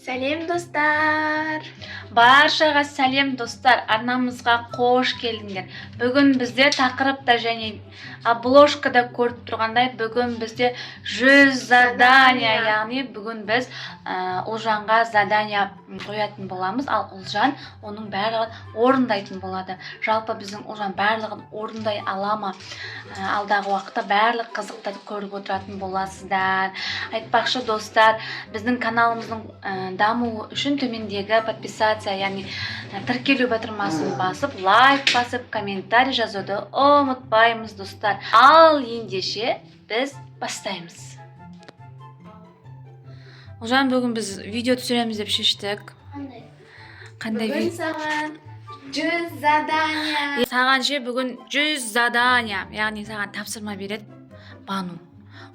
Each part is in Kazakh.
Сәлем, достар! Баршаға сәлем, достар! Арнамызға қош келдіңдер. Бүгін бізде тақырыпта және обложкада көріп тұрғандай, бүгін бізде 100 задание, яғни бүгін біз Ұлжанға задание қоятын боламыз, ал Ұлжан оның барлығын орындайтын болады. Жалпы, біздің Ұлжан барлығын орындай ала ма? Алдағы уақытта барлық қызықтарды көріп отыратын боласыздар. Айтпақшы, достар, біздің каналымыздың дамуы үшін төмендегі подписаться, яғни тіркелу батырмасын басып, лайк басып, комментарий жазуды ұмытпаймыз, достар. Ал ендеше біз бастаймыз. Ұлжан, бүгін біз видео түсіреміз деп шештік. Қандай? Қандай? Бүгін саған 100 задание. Саған ше, бүгін 100 задание, яғни саған тапсырма береді Бану.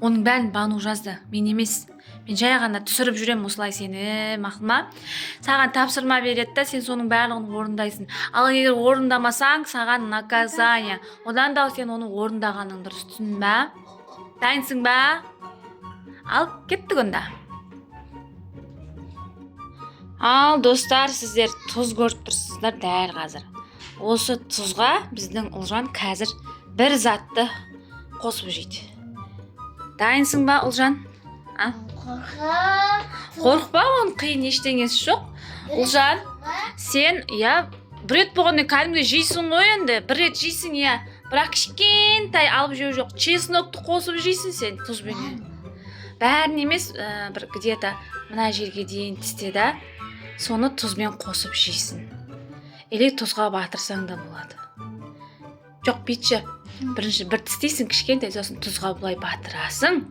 Оның бәрін Бану жазды, мен емес. Мен жай ғана түсіріп жүремін осылай сені, мақұл ма? Саған тапсырма береді да, сен соның барлығын орындайсың. Ал егер орындамасаң, саған наказание. Одан да сен оны орындағаның дұрыс, түсіндің ба? Дайынсың ба? Ал кеттік онда. Ал, достар, сіздер тұз көріп тұрсыздар дәл қазір. Осы тұзға біздің Ұлжан қазір бір затты қосып жейді. Дайынсың ба, Ұлжан? А? Қорқақ. Қорықпа, оның қиын ештеңесі жоқ. Ұлжан, сен, иә, бір рет болғанда кәдімгідей жейсің ғой енді. Бір рет жейсің, иә, бірақ кішкентай алып жеу жоқ. Чеснокты қосып жейсің сен тұзбенен. Бәрін емес, бір где-то мына жерге дейін тісте да, соны тұзбен қосып жейсің или тұзға батырсаң да болады. Жоқ, бүйтші: бірінші бір тістейсің кішкентай, сосын тұзға былай батырасың,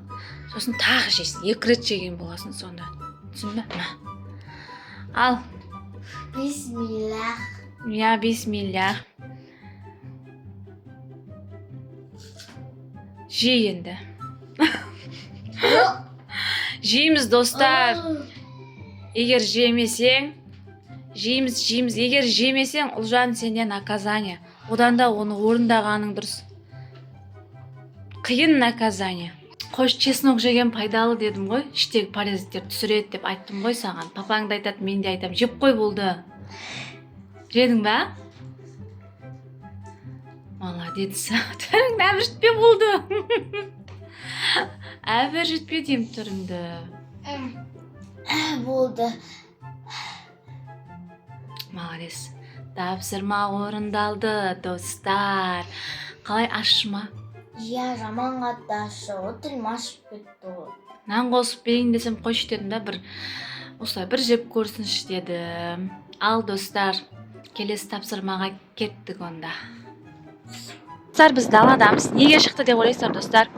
сосын тағы жейсің. Екі рет жеген боласың сонда, түсіндің бе? Мә. Ал. Бисмиллах. Иә, бисмилля. Же енді. Жейміз, достар. Егер жемесең, жейміз, жейміз. Егер жемесең, Ұлжан, сенен наказание. Одан да оны орындағаның дұрыс. Қиын наказание. Қош, чеснок жеген пайдалы дедім ғой, іштегі паразиттер түсіреді деп айттым ғой саған. Папаң да айтады, мен де айтамын. Жеп қой, болды. Жедің ба? Молодец! Түріңді әбіржітпе, болды, әбіржітпе деймін түріңді. Болды. Молодец! Тапсырма орындалды, достар. Қалай, ащы ма? Иә, жаман қатты ащы ғой, тілім ашып кетті ғой. Нан қосып берейін десем, қойшы дедім да, бір осылай бір жеп көрсінші дедім. Ал, достар, келесі тапсырмаға кеттік онда. Достар, біз даладамыз. Неге шықты деп ойлайсыздар, достар,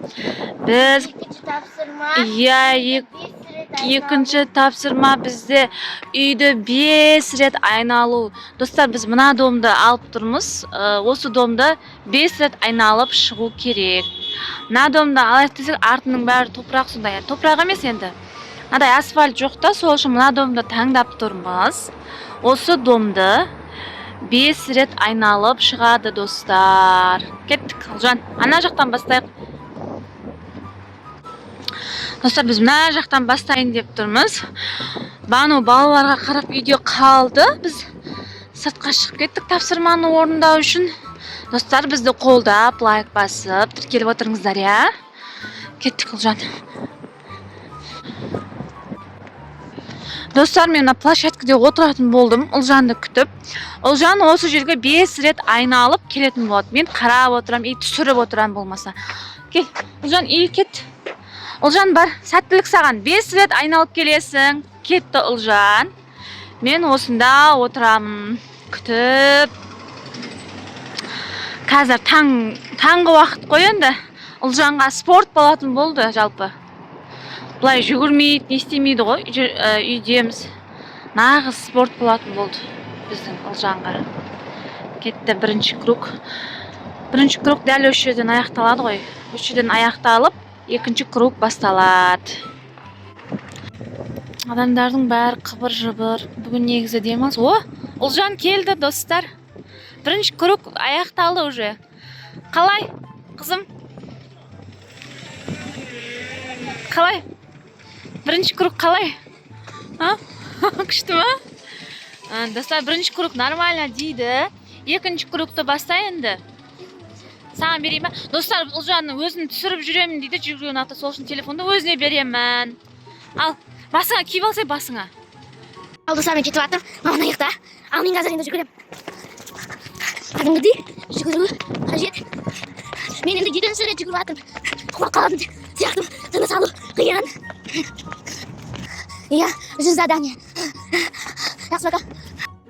біз? Екінші тапсырма. Иә, 5 рет айналу. Екінші тапсырма бізде үйді 5 рет айналу. Достар, біз мына домды алып тұрмыз. Осы домды 5 рет айналып шығу керек. Мына домды алайық десек, артының бәрі топырақ, сондай топырақ емес енді, мынадай асфальт жоқ та, сол үшін мына домды таңдап тұрмыз. Осы домды 5 рет айналып шығады, достар. Кеттік, Ұлжан, ана жақтан бастайық. Достар, біз мына жақтан бастайын деп тұрмыз. Бану балаларға қарап үйде қалды, біз сыртқа шығып кеттік тапсырманы орындау үшін. Достар, бізді қолдап, лайк басып, тіркеліп отырыңыздар, иә. Кеттік, Ұлжан. Достар, мен мына площадкада отыратын болдым Ұлжанды күтіп. Ұлжан осы жерге 5 рет айналып келетін болады. Мен қарап отырамын и түсіріп отырамын болмаса. Кел, Ұлжан, и кет. Ұлжан, бар, сәттілік саған! 5 рет айналып келесің. Кетті Ұлжан, мен осында отырамын күтіп. Қазір таң, таңғы уақыт қой енді. Ұлжанға спорт болатын болды. Жалпы былай жүгірмейді, не істемейді ғой, үйдеміз. Нағыз спорт болатын болды біздің Ұлжанға. Кетті бірінші круг. Бірінші круг дәл осы жерден аяқталады ғой. Осы жерден аяқталып, екінші круг басталады. Адамдардың бәрі қыбыр жыбыр бүгін, негізі демалыс. О, Ұлжан келді! Достар, бірінші круг аяқталды уже. Қалай, қызым, қалай бірінші круг, қалай, а? Ма, күшті ма? Достар, бірінші круг нормально дейді. Екінші кругты баста енді. Саған берейін ба? Достар, Ұлжанның өзін түсіріп жүремін дейді, жүгіруін аты, сол үшін телефонды өзіне беремін. Ал, басыңа киіп алсай, басыңа. Ал, достар, мен кетіп жатырмын. Мама аяқта. Ал мен қазір енді жүгіремін. Кәдімгідей жүгіру қажет. Мен енді екінші рет жүгіріп жатырмын. Құлап қалатын сияқтымын. Тыныс алу қиын. Иә, 100 задание. Жақсы, пока.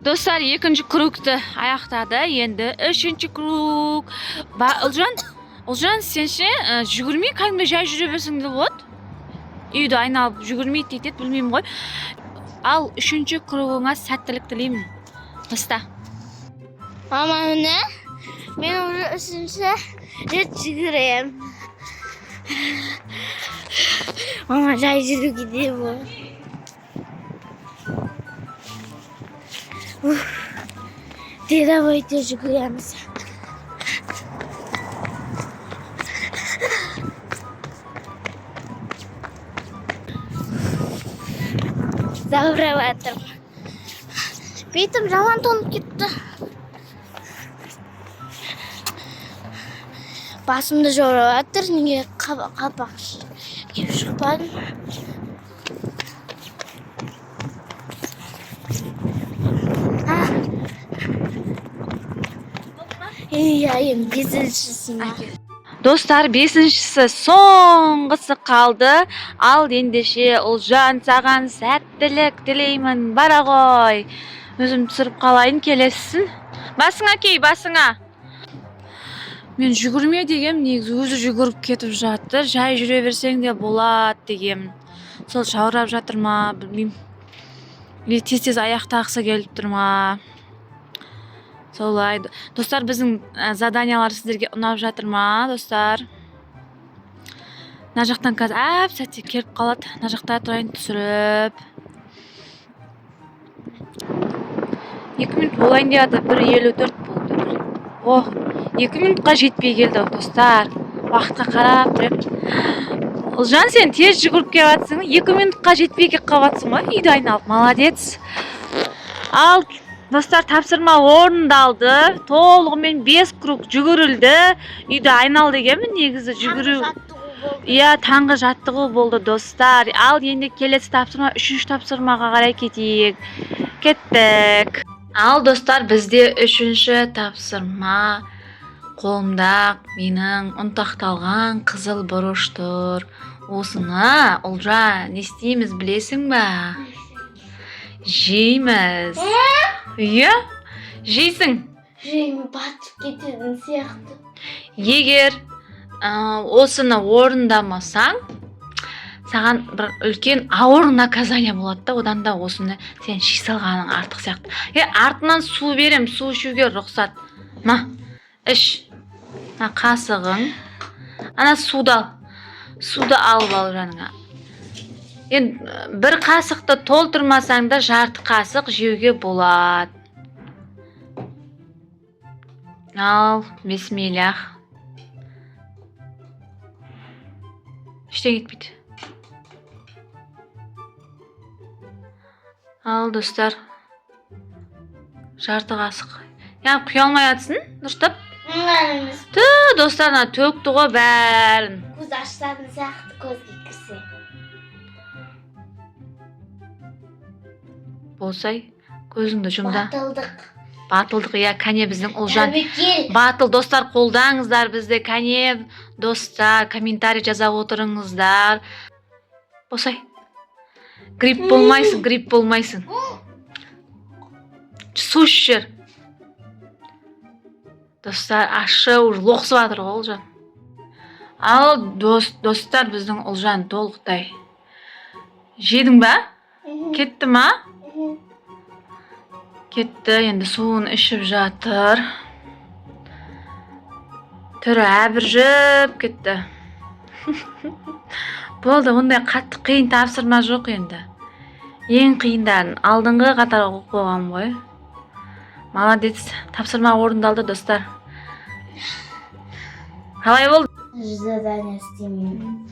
Достар, екінші кругты аяқтады. Енді үшінші круг. Ба, Ұлжан, Ұлжан, сен ше, жүгірмей кәдімгі жай жүре берсең де болады. Үйді айналып жүгірмейді дейді, білмеймін ғой. Ал үшінші кругыңа сәттілік тілеймін. Баста. Мама, міне, мен уже үшінші рет жүгіремін. Мама, жай жүруге де болады. Уф. Давайте жүгіреміз. Забрап жатырмын. Бетім жаман тоңып кетті. Басымды жаурап жатыр. Неге қалпақ киіп шықпадым? А. Иә, енді бесіншісі ма? Достар, бесіншісі, соңғысы қалды. Ал ендеше, Ұлжан, саған сәттілік тілеймін. Бара ғой. Өзім түсіріп қалайын келесісін. Басыңа кей, басыңа. Мен жүгірме дегем, негізі өзі жүгіріп кетіп жатты. Жай жүре берсең де болады дегем. Сол жаурап жатыр ма, білмеймін. Или тез-тез аяқтағысы келіп тұр ма? Солай. Достар, біздің заданиялар сіздерге ұнап жатыр ма, достар? Мына жақтан қазір әп сәтте келіп қалады. Мына жақта тұрайын түсіріп. 2 минут болайын деп жатыр, 1:54 болды. О, 2 минутқа жетпей келді, достар. Уақытқа қарап тұр едім. Ұлжан, сен тез жүгіріп келіп жатсың. 2 минутқа жетпей келіп қалып жатсың ғой үйді айналып. Молодец. Ал, достар, тапсырма орындалды. Толығымен бес круг жүгірілді. Үйді айнал дегенмін негізі жүгіру. Иә, таңғы жаттығу болды, достар. Ал енді келесі тапсырма, үшінші тапсырмаға қарай кетейік. Кеттік. Ал, достар, бізде үшінші тапсырма. Қолымда менің ұнтақталған қызыл бұрыш тұр. Осыны, Ұлжан, не істейміз, білесің ба? Жейміз. Иә, жейсің. Жүрегім батып кететін сияқты. Егер осыны орындамасаң, саған бір үлкен ауыр наказание болады да. Одан да осыны сен жей салғаның артық сияқты. Е, артынан су берем, су ішуге рұқсат. Ма, іш. Мына қасығың. Ана суды ал, суды алып ал жаныңа. Енді бір қасықты толтырмасаң да, жарты қасық жеуге болады. Ал, бисмиллах. Ештеңе етпейді. Ал, достар, жарты қасық. Яғни құя алмай жатсың дұрыстап. Ыңғайлы емес. Ту, достар, ана төкті ғой бәрін. Көз ашытатын сияқты көзге кірсе. Болсай, көзіңді жұм да. Батылдық. Батылдық, иә. Кәне, біздің Ұлжан Тәуекел. Батыл. Достар, қолдаңыздар бізді. Кәне, достар, комментарий жаза отырыңыздар. Босай, грипп болмайсың, грипп болмайсың. Су ішіп жер. Достар, ащы, уже лоқсып жатыр ғой Ұлжан. Ал, достар, біздің Ұлжан толықтай жедің ба? Кетті ма? Кетті. Енді суын ішіп жатыр. Түрі әбіржіп кетті. Болды, ондай қатты қиын тапсырма жоқ енді. Ең қиындарын алдыңғы қатарға қойып қойғанмын ғой. Молодец, тапсырма орындалды. Достар, қалай болды? Задание істемеймін.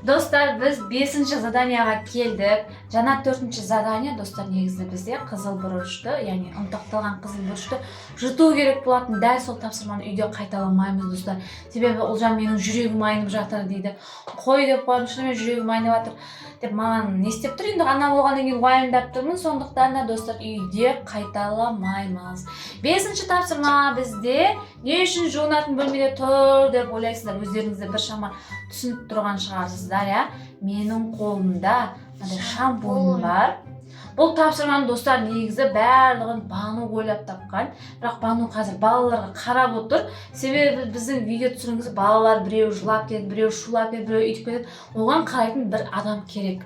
Достар, біз бесінші заданияға келдік. Жаңа төртінші задание, достар, негізі бізде қызыл бұрышты, яғни ұнтақталған қызыл бұрышты жұту керек болатын. Дәл сол тапсырманы үйде қайталамаймыз, достар. Себебі Ұлжан «менің жүрегім айнып жатыр» дейді. «Қой» деп қоямын, «шынымен жүрегім айнып жатыр» деп маған не істеп тұр енді, ана болғаннан кейін уайымдап тұрмын. Сондықтан да, достар, үйде қайталамаймыз. Бесінші тапсырма бізде не үшін жуынатын бөлмеде тұр деп ойлайсыздар? Өздеріңіз де біршама түсініп тұрған шығарсыздар, иә. Менің қолымда мынандай шампунь бар. Бұл тапсырманы, достар, негізі барлығын Бану ойлап тапқан, бірақ Бану қазір балаларға қарап отыр. Себебі біздің видео түсірген кезде балалар біреу жылап кетеді, біреу шулап кетеді, біреу үйтіп кетеді, оған қарайтын бір адам керек.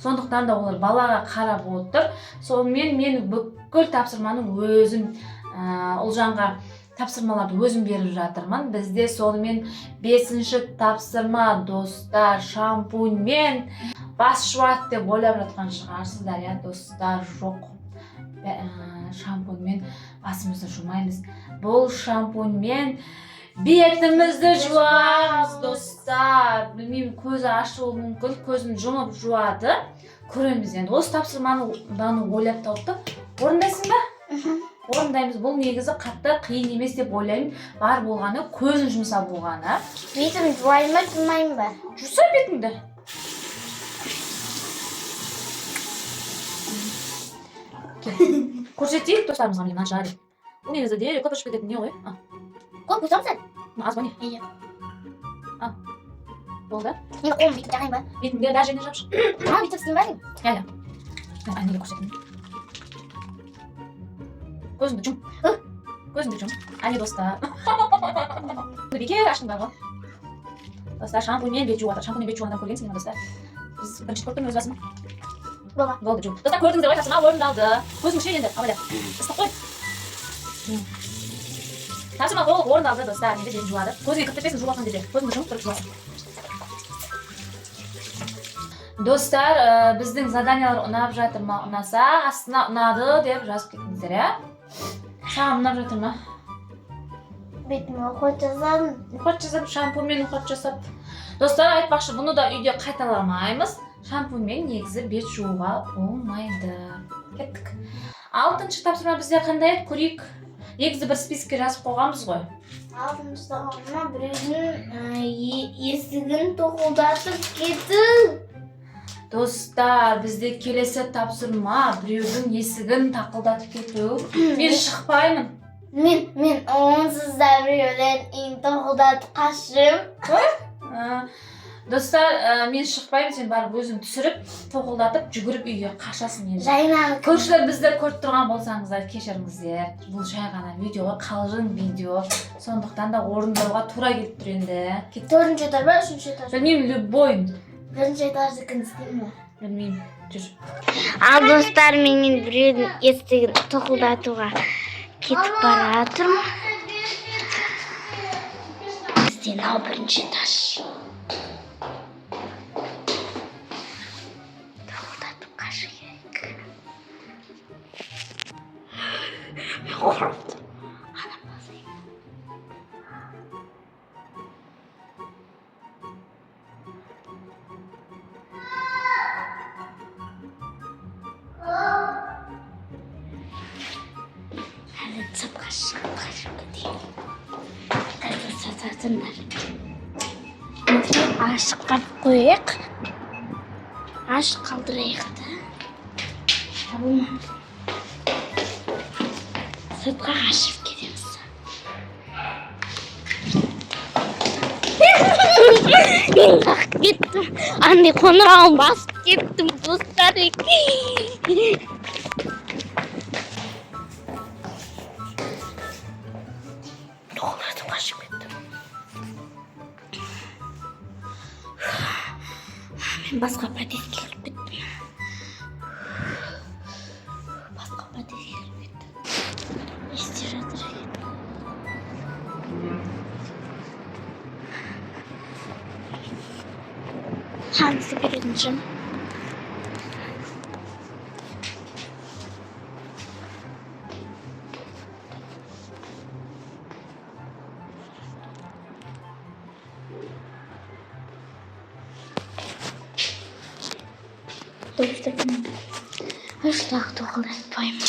Сондықтан да олар балаға қарап отыр. Сонымен мен бүкіл тапсырманы өзім, Ұлжанға тапсырмаларды өзім беріп жатырмын. Бізде сонымен бесінші тапсырма, достар, шампуньмен бас жуады деп ойлап жатқан шығарсыздар, иә, достар. Жоқ, шампуньмен басымызды жумаймыз, бұл шампуньмен бетімізді жуамыз. Достар, білмеймін, көзі ашуы мүмкін, көзін жұмып жуады, көреміз енді. Осы тапсырманы Бану ойлап тауыпты. Орындайсың ба? Орындаймыз. Бұл негізі қатты қиын емес деп ойлаймын, бар болғаны көзін жұмса болғаны. Бетім жуайын ба, жумайын ба? Жуса бетіңді. Кел, көрсетейік достарымызға. Міне, мына жар. Бұл негізі дереу көп ішіп кететін не ғой, а? Көп құйсам сәл. Мына аз ба, не? Иә. Болды. Енді қолымды бүйтіп жағайын ба? Бетіңде бәр жеріне жапшы. Мына бүйтіп істеймін ба деймін. Иә, иә, әнеге көрсетейін. Көзіңді жұм, көзіңді жұм. Әне, достар, бекер аштың бар ғой. Достар, шампуньмен бет жуып жатыр. Шампуньмен бет жуған адам көргенсіңдер ма, достар? Біз бірінші көріп тұрмыз өз басым. Баба. Болды, жу. Достар, көрдіңіздер ғой, тапсырма орындалды. Көзің кішірейді енді, абайла, ыстық қой. Тапсырма толық орындалды, достар. Енді бетін жуады. Көзіңе кіріп кетпесін жуып жатқан кезде, көзіңді жұмып тұрып жуасың. Достар, біздің заданиялар ұнап жатыр ма? Ұнаса, астына «ұнады» деп жазып кетіңіздер, иә. Саған ұнап жатыр ма? Бетіме уход жасадым. Уход жасап, шампуньмен уход жасап. Достар, айтпақшы, бұны да үйде қайталамаймыз. Шампуньмен негізі бет жууға болмайды. Кеттік. Алтыншы тапсырма бізде қандай еді, көрейік. Негізі бір списокке жазып қойғанбыз ғой. Алтыншы тапсырма: біреудің есігін тоқылдатып кету. Достар, бізде келесі тапсырма біреудің есігін тақылдатып кету. Мен шықпаймын. Мен онсыз да біреулердің үйін тоқылдатып қашым. Достар, мен шықпаймын. Сен барып өзің түсіріп, тоқылдатып, жүгіріп үйге қашасың енді. Жайнан. Көршілер, бізді көріп тұрған болсаңыздар, кешіріңіздер. Бұл жай ғана видео ғой, қалжың видео, сондықтан да орындауға тура келіп тұр енді. Кеттік. Төртінші этаж ба, үшінші этаж? Білмеймін, любой. Бірінші этаждікін істеймін ба? Білмеймін, жүр. Ал, достар, мен енді біреудің есігін тоқылдатуға кетіп бара жатырмын. Бізде мынау бірінші этаж. Тоқылдатып қашу керек. Мен қорқып тұрмын. Адам болса. Әлі сыртқа шығып қашып кетейін. Қазір сататындар. Ашық қалып қояйық. Ашық қалдырайық та. Табылма. Сыртқа қашып кетеміз. Мен қақып кеттім. Андай қоңырауын басып кеттім, достар. Тоқылдатып қашып кеттім. Мен басқа подъездге кіріп кеттім. Басқа подъездге кіріп кеттім. Не істеп жатыр екен? Хансы беретін. Дыбыстап. Үш лақты оқылдатпаймын.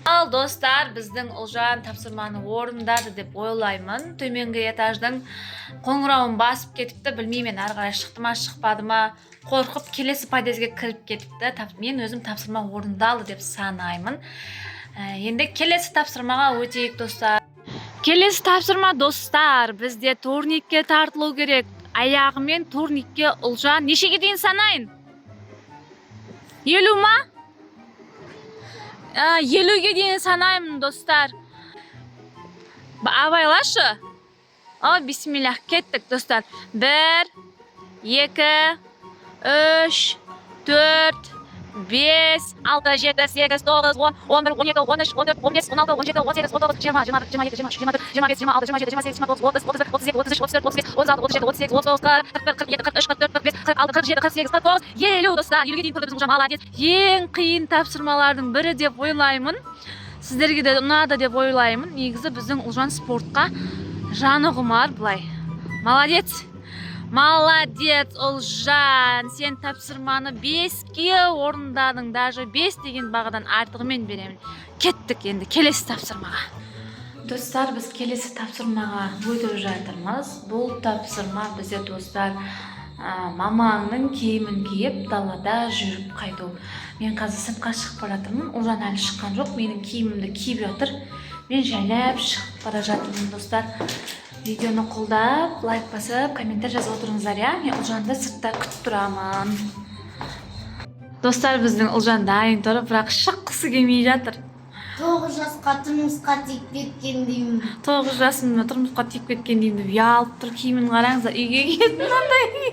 Ал, достар, біздің Ұлжан тапсырманы орындады деп ойлаймын. Төменгі этаждың қоңырауын басып кетіпті. Білмеймін, ары қарай шықты ма, шықпады ма. Қорқып келесі подъездге кіріп кетіпті. Мен өзім тапсырма орындалды деп санаймын. Енді келесі тапсырмаға өтейік, достар. Келесі тапсырма, достар, бізде турникке тартылу керек. Аяғымен турникке. Ұлжан, нешеге дейін санайын? 50 ма? 50-ге дейін санаймын, достар. Абайлашы. О, бисмиллах, кеттік, достар. 1, 2, 3, 4, 5, 6, 7, 8, 9, 10, 11, 12, 13, 14, 15, 16, 17, 18, 19, 20, 21, 22, 23, 24, 25, 26, 27, 28, 29, 30, 31, 32, 33, 34, 35, 36, 37, 38, 39, 40, 41, 42, 43, 45, 46, 47, 48, 49, 50, достар. 50-ге дейін тұрды біздің Ұлжан, молодец. Ең қиын тапсырмалардың бірі деп ойлаймын. Сіздерге де ұнады деп ойлаймын. Негізі біздің Ұлжан спортқа жаны құмар былай. Молодец. Молодец, Ұлжан. Сен тапсырманы 5-ке орындадың. Даже 5 деген бағадан артығымен беремін. Кеттік енді келесі тапсырмаға. Достар, біз келесі тапсырмаға өтіп жатырмыз. Бұл тапсырма бізде, достар, мамаңның киімін киіп далада жүріп қайту. Мен қазір сыртқа шығып бара жатырмын. Ұлжан әлі шыққан жоқ. Менің киімімді киіп жатыр. Мен жайлап шығып бара жатырмын, достар. Видеоны қолдап, лайк басып, комментарий жазып отырыңыздар, иә? Мен Ұлжанды сыртта күтіп тұрамын. Достар, біздің Ұлжан дайын тұр, бірақ шыққысы келмей жатыр. 9 жасқа тұрмысқа тиіп кеткен деймін. 9 жасымда тұрмысқа тиіп кеткен деймін деп ұялып тұр. Киімін қараңыздар, үйге киетін мынандай.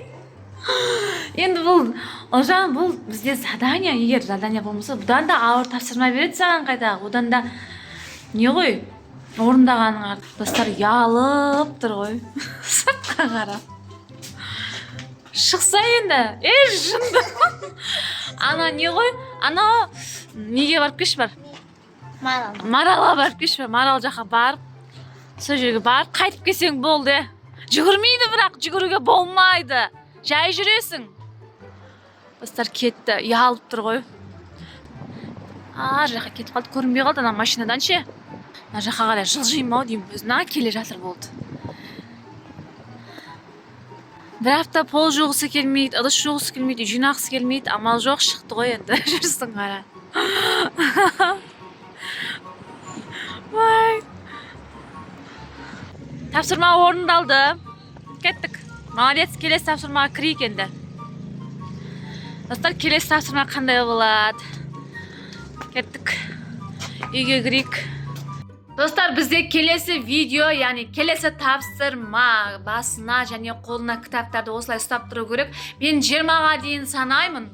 Енді бұл, Ұлжан, бұл бізде задание. Егер задание болмаса, бұдан да ауыр тапсырма береді саған қайта. Одан да не ғой орындағаның артық. Достар, ұялып тұр ғой сыртқа қарап. Шықса енді, е, жынды. Ана не ғой, анау неге барып келші, бар. Марал. Маралға барып келші, бар. Марал жаққа барып, сол жерге барып қайтып келсең болды, иә. Жүгірмейді, бірақ жүгіруге болмайды, жай жүресің. Достар, кетті, ұялып тұр ғой. Ар жаққа кетіп қалды, көрінбей қалды ана машинадан ше. Мына жаққа қарай жылжимын ау деймін өзі, мына келе жатыр, болды. Бір апта пол жуғысы келмейді, ыдыс жуғысы келмейді, үй жинағысы келмейді. Амал жоқ, шықты ғой енді. Жүрсін, қара. Ой. Тапсырма орындалды, кеттік, молодец. Келесі тапсырмаға кірейік енді, достар. Келесі тапсырма қандай болады? Кеттік, үйге кірейік. Достар, бізде келесі видео, яғни келесі тапсырма: басына және қолына кітаптарды осылай ұстап тұру керек. Мен 20-ға дейін санаймын.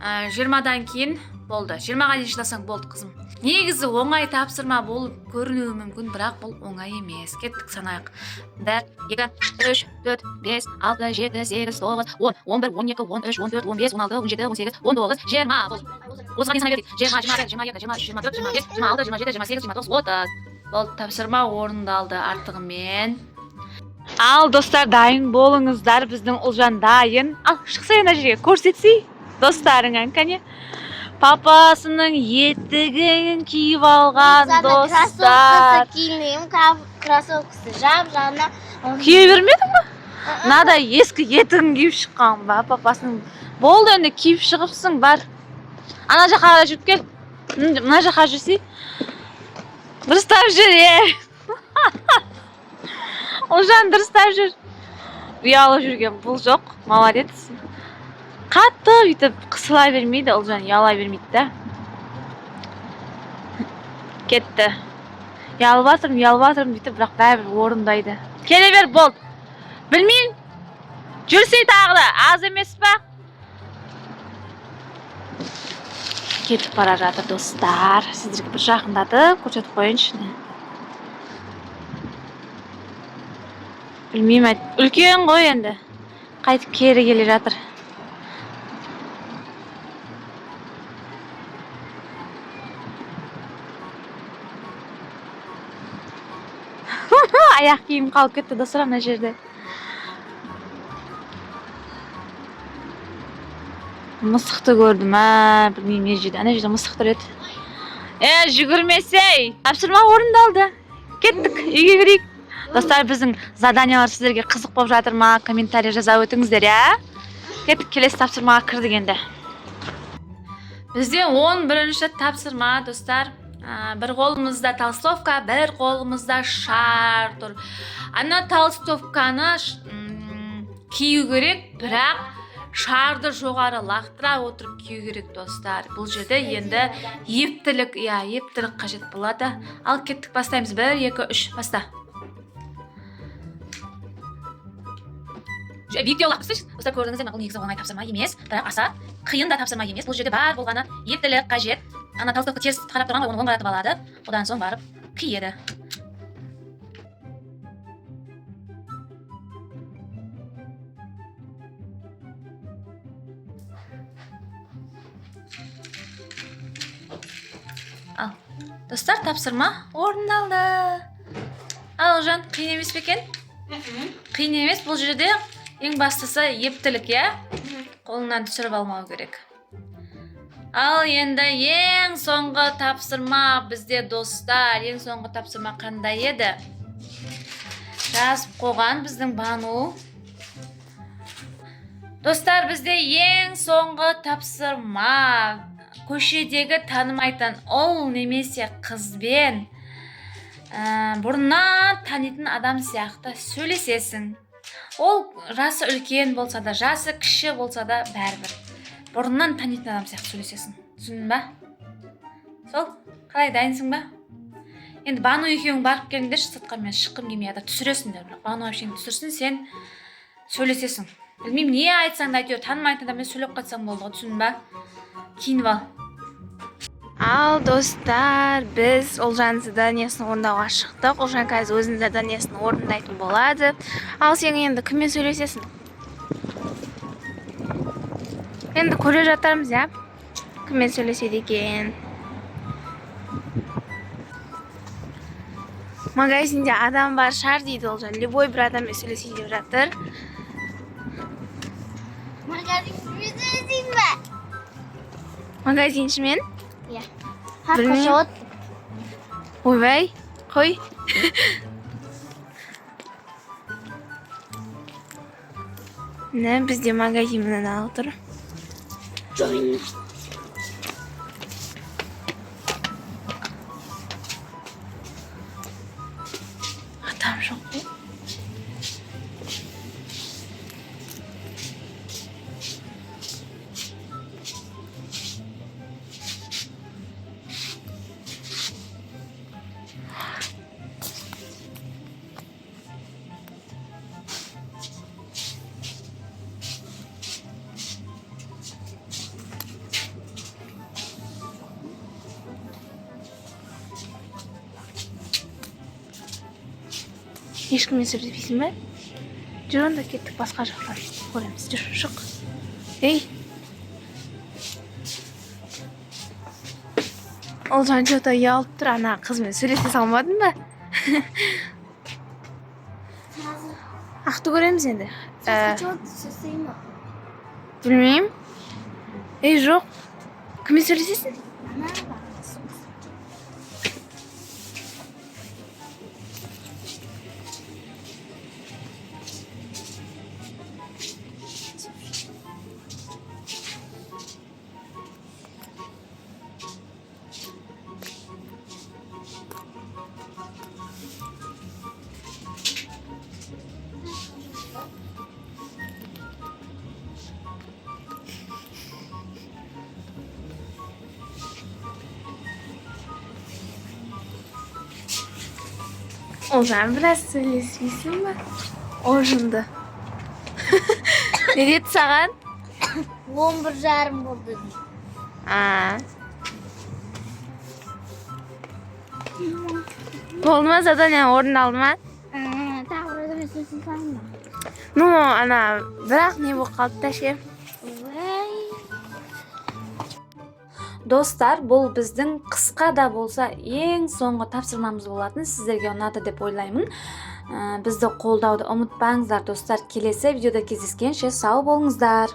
20-дан кейін болды, 20-ға дейін шыдасаң болды, қызым. Негізі оңай тапсырма болып көрінуі мүмкін, бірақ бұл оңай емес. Кеттік, санайық: 1, 2, 3, 4, 5, 6, 7, 8, 9, 10, 11, 12, 13, 14, 15, 16, 17, 18, 19, 20. Болды, 30-ға дейін санай берейік: 20, 21, 22, 23, 24, 25, 26, 27, 28, 29, 30. Болды, тапсырма орындалды артығымен. Ал, достар, дайын болыңыздар, біздің Ұлжан дайын. Ал, шықсай ана жерге, көрсетсей достарыңа. Кәне, папасының етігін киіп алған, достар. Кроссовкасы кимеймін, кроссовкасы жап жаңа. Кие бермедің ба? Мынадай ескі етігін киіп шыққан ба папасының? Болды енді, киіп шығыпсың, бар, ана жаққа қарай жүріп кел. Мына жаққа жүрсей, дұрыстап жүр, е, Ұлжан, дұрыстап жүр. Ұялып жүрген бұл жоқ, молодец. Қатты бүйтіп қысыла бермейді Ұлжан, ұяла бермейді да. Кетті. Ұялып жатырмын, ұялып жатырмын дейді, бірақ бәрібір орындайды. Келе бер, болды. Білмеймін, жүрсей тағы да аз емес па? Кетіп бара жатыр, достар. Сіздерге бір жақындатып көрсетіп қояйыншы. Білмеймін, үлкен ғой енді. Қайтып кері келе жатыр. Аяқ киім қалып кетті, достар, ана жерде. Мысықты көрдім, ә, білмеймін не жерде. Ана жерде мысық тұр еді. Е, жүгірмесей. Тапсырма орындалды. Кеттік, үйге кірейік. Достар, біздің заданиялар сіздерге қызық болып жатыр ма? Комментарий жаза өтіңіздер, иә? Кеттік, келесі тапсырмаға кірдік енді. Бізде 11-ші тапсырма, достар. Бір қолымызда толстовка, бір қолымызда шар тұр. Ана толстовканы кию керек, бірақ шарды жоғары лақтыра отырып кию керек, достар. Бұл жерде енді ептілік, иә, ептілік қажет болады. Ал кеттік, бастаймыз. 1, 2, 3, баста. Биіктеу лақтырсайшы. Достар, көрдіңіздер ме, бұл негізі оңай тапсырма емес, бірақ аса қиын да тапсырма емес. Бұл жерде бар болғаны ептілік қажет. Ана толстовка теріс қарап тұрған ғой, оны оң қаратып алады. Одан соң барып киеді. Ал, достар, тапсырма орындалды. Ал, Ұлжан, қиын емес пе екен? Қиын емес, бұл жерде ең бастысы ептілік, иә? Қолыңнан түсіріп алмау керек. Ал енді ең соңғы тапсырма бізде, достар. Ең соңғы тапсырма қандай еді? Жазып қойған біздің Бану. Достар, бізде ең соңғы тапсырма. Көшедегі танымайтын ұл немесе қызбен бұрыннан танитын адам сияқты сөйлесесің. Ол жасы үлкен болса да, жасы кіші болса да бәрібір. Бұрыннан танитын адам сияқты сөйлесесің. Түсіндің ба? Сол, қалай, дайынсың ба? Енді Бану екеуің барып келіңдерші сыртқа, мен шыққым келмей жатыр. Түсіресіңдер, бірақ Бану әпшең түсірсін, сен сөйлесесің. Білмеймін, не айтсаң да, әйтеуір танымайтын адаммен сөйлеп қалсаң болды ғой, түсіндің ба? Киініп ал. Ал, достар, біз Ұлжан заданиесін орындауға шықтық. Ұлжан қазір өзінің заданиесін орындайтын болады. Ал сен енді кіммен сөйлесесің? Енді көре жатармыз, иә? Кіммен сөйлеседі екен? Магазинде адам бар шығар дейді Ұлжан. Любой бір адаммен сөйлесейін деп жатыр. Магазин ба? Магазиншімен? Иә. Білмеймін. Ойбай, қой. Міне, бізде магазин міне алып тұр. Join. Адам жоқ қой. Ешкіммен сөйлеспейсің бе? Жүр, онда кеттік, басқа жақтан көреміз. Жүр, шық. Ей. Ұлжан че-то ұялып тұр, ана қызбен сөйлесе салмадың ба? Ақты көреміз енді. Білмеймін. Ей, жоқ. Кіммен сөйлесесің? Ұлжан, біраз сөйлеспейсің ба? О, жынды. Не деді саған? 11:30 болды дейді. А. Болды ма, задание орындалды ма? Тағы бір адаммен сөйлесе саламын ба? Ну, ана, бірақ не болып қалды да ше? Ой. Достар, бұл біздің қысқа да болса ең соңғы тапсырмамыз болатын. Сіздерге ұнады деп ойлаймын. Бізді қолдауды ұмытпаңыздар, достар. Келесі видеода кездескенше сау болыңыздар.